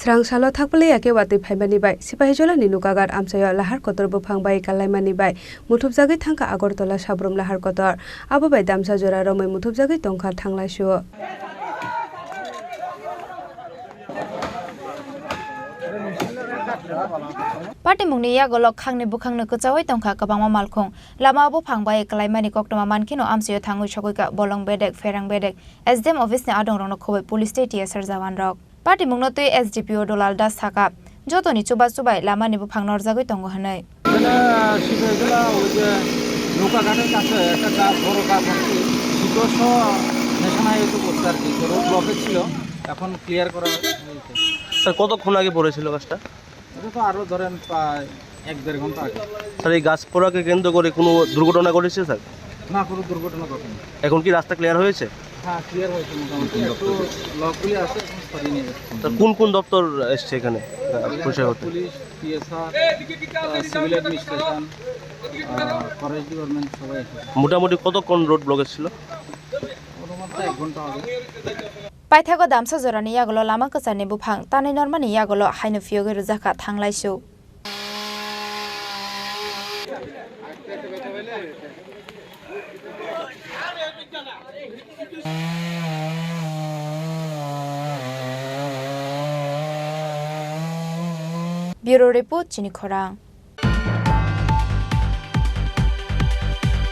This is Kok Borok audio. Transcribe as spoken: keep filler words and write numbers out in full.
Rangsalo thakpaliya khe watwi phaimani bai Sipahijolani Nukagar amchaio lahar kotor buphang bai kalaimani bai muthubjagwi thangkha Agartala Sabrum lahar kotor. Abo bai damsa jora romwi muthubjagwi tongkha thanglaisu. Patimungni yagolo khangni bukhangno kwchaui tongkha kwbangma malkhung. Lama buphang bai kalaimani koktwma mankheno amchaio thangwi sogwikha bolong bedek, pherang bedek, S D M office ni adongrokno khoboi police tei T S R jawan rok. Patimungno twi S D P O Dolal Das sakha, jotoni chuba chubai lamani buphang norjagwi tongo hwnwi. এখানে শিশু এগুলা ওই যে নৌকাঘাটের কাছে একটা গাছ, বড় গাছ আর কি, শিকড় সহ নিশানা হয়ে তো পড়ছে আর কি, তো রোড ব্লকেজ ছিল, এখন ক্লিয়ার করা হয়েছে। স্যার, কতক্ষণ আগে পড়েছিল গাছটা? এটা তো আরো ধরেন প্রায় এক দেড় ঘন্টা আগে। স্যার, এই গাছ পড়াকে কেন্দ্র করে কোনো দুর্ঘটনা ঘটেছে স্যার? না, কোনো দুর্ঘটনা ঘটেনি। এখন কি রাস্তা ক্লিয়ার হয়েছে? হ্যাঁ, ক্লিয়ার হয়েছে মোটামুটি। একটু লকগুলি আছে, এখন সরিয়ে নিয়ে যাচ্ছে। স্যার, কোন কোন দপ্তর এসছে এখানে, আহ, পরিষেবা করতে? পুলিশ, T S R, আহ, সিভিল অ্যাডমিনিস্ট্রেশন, আহ, ফরেস্ট ডিপার্টমেন্ট সবাই এসেছে। মোটামুটি কতক্ষণ রোড ব্লকেজ ছিল? অনুমান তো এক ঘন্টা হবে। Paithago damsa jorani yagulo lama kwcharni buphang tanwi normani yagulo haino phiyogwi rwjakha thanglaisu. Bureau Report, Chini Khorang.